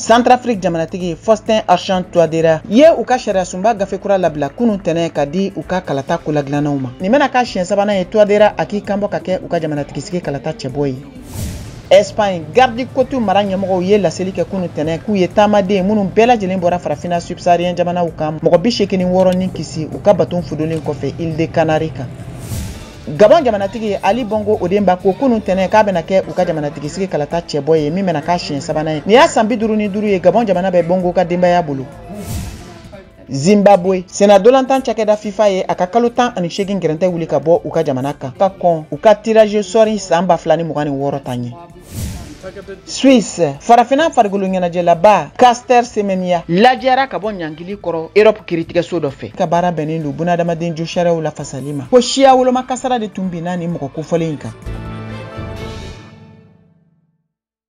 Centrafrique jamanatigi Faustin Archange Touadéra ye u ka sariyasunba gafe kura labila kunun tɛnɛ ka di u ka kalata koladilannaw ma. Nin bɛna k'a siɲɛ sabanan ye Touadéra a k'i kanbɔ ka kɛ u ka jamanatigisigi kalata cɛbɔ ye. Espagne garde côte mara ɲɛmɔgɔw ye laseli kɛ kunu tɛnɛ k'u ye taamaden minnu bɛɛ lajɛlen bɔra farafinna subsaharien jamanaw kan mɔgɔ 86 ni kisi u ka baton fudolen kɔfɛ Île de Canaries kan. Gabon jamanatigi Ali Bongo Ondimba ko kunun tɛnɛ k'a bɛna kɛ u ka jamanatigisigi kalata cɛbɔ ye min bɛna k'a siɲɛ sabanan ye. Nin y'a san 55 ye Gabon jamana bɛ Bongo ka denbaya bolo. Zimbabwe sennadolantan cakɛda FIFA ye a ka kalo 18 gɛrɛntɛ wuli ka bɔ u ka jamana kan ka kɔn u ka tirage au sort san 2026 ta ɲɛ. Suisse farafinna farikolo ɲɛnajɛlaba Caster Semenya lajɛra ka bɔ ɲangili kɔrɔ Europe kiritigɛso dɔ fɛ. Ka baara bɛnnen don bunadamaden josariyaw lafasali ma ko siya woloma kasara de tun binna ni mɔgɔ kofɔlen in kan.